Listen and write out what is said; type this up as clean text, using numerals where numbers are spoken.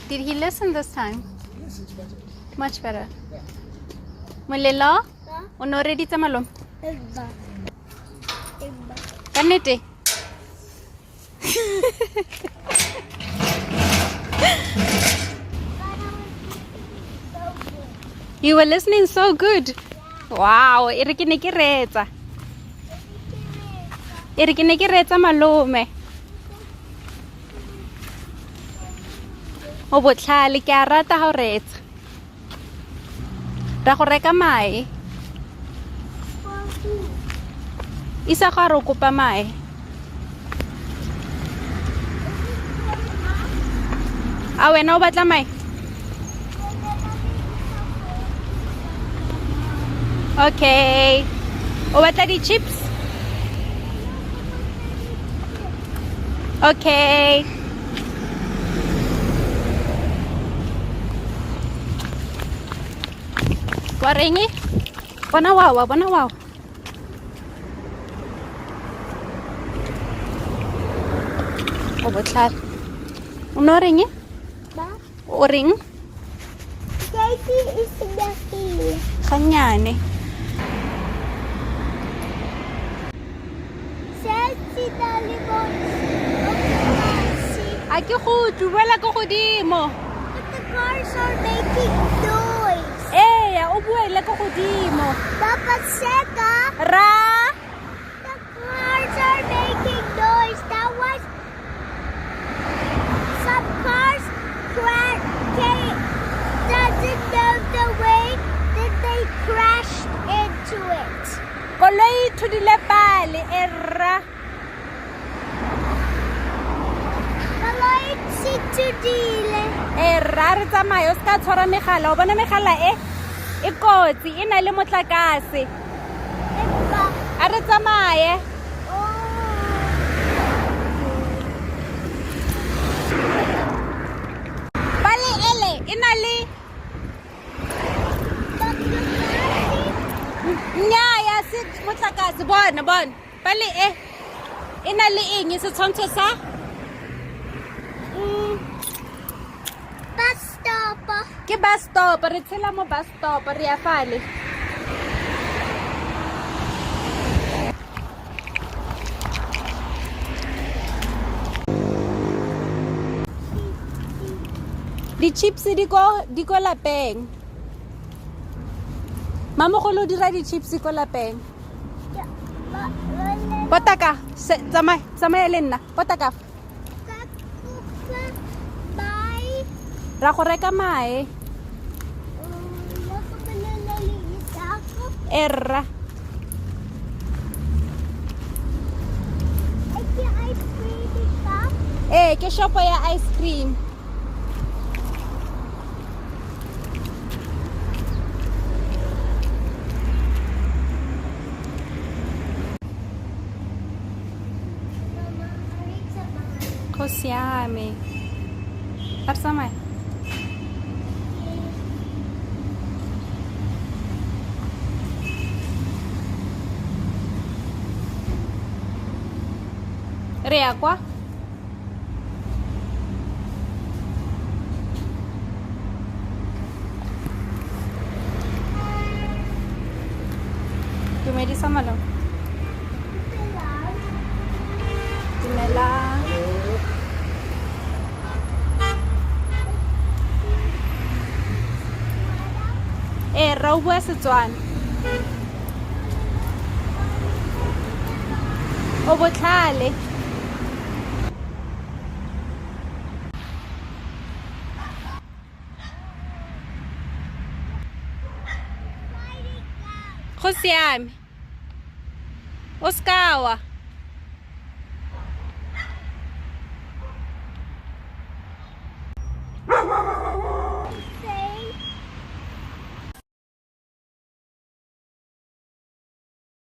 Did he listen this time? He listens better. Much better. Yeah. Molelo, o ne o reditse malome? Ka nnete? You were listening so good. Wow, e re ke ne ke reetsa. E re ke ne ke reetsa malome. O botlhale, ke a rata ga o reetsa. Ra go reka mae. Isa go a re o kopa mae. A wena o batla mae? Okay. O batla di-chips? Okay. Wa reng? Bona wawa, bona wawa. O botlhale. O ne o reng? O reng? Gannyane. A ke go utlwe, boela ko godimo. But the cars are making noise. Ee, o buele ko godimo. Papa Seka, Ra. the cars are making noise. That was some cars crash doesn't know the way that they crashed into it. Koloi e thudile pale e rra. Koloi se thudile. E rra re tsamaye o se ka tshwara megala o bona megala e e kotsi e na le motlakase. A re tsamaye. Pale ele e na le Nnyaa se motlakase bona bona pale e e na le eng setshwantsho sa Bus stop. Ke bus stop re tshela mo bus stop re ya fale. Di-chips di ko di ko lapeng. Mamogolo o dira di-chips ko lapeng. Potaka, tsamaya, tsamaya le nna. Potaka. Ra go reka mae. Erra. Ee, ke shopo ya ice cream. Go siame. A re tsamaye. Re ya kwa? Dumedisa malome. Dumelang. Ee, rra o bua Setswana. O botlhale. Go siame. O seka wa.